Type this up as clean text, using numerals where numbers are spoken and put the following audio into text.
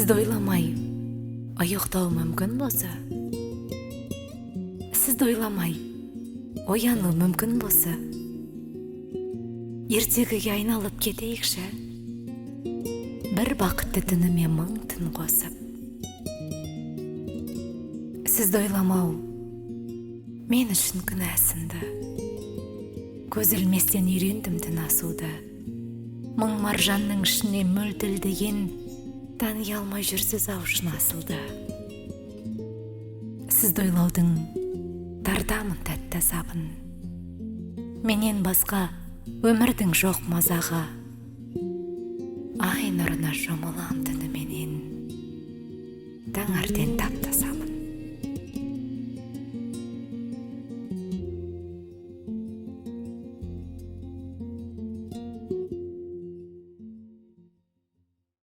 Сізді ойламай ұйықтау мүмкін болса, сізді ойламай ояну мүмкін болса, ертегіге айналып кетейікші, бір бақытты түніме мың түн қосып. Сізді ойламау мен үшін күнә сынды, көз ілместен үйрендім түн асуды. Мың маржанның ішіне мөлтілдеген, тани алмай жүрсіз ау шын асылды. Сізді ойлаудың тартамын тәтті азабын, менен басқа өмірдің жоқ мазағы. Ай нұрына шомылам түніменен, таңертең таптым.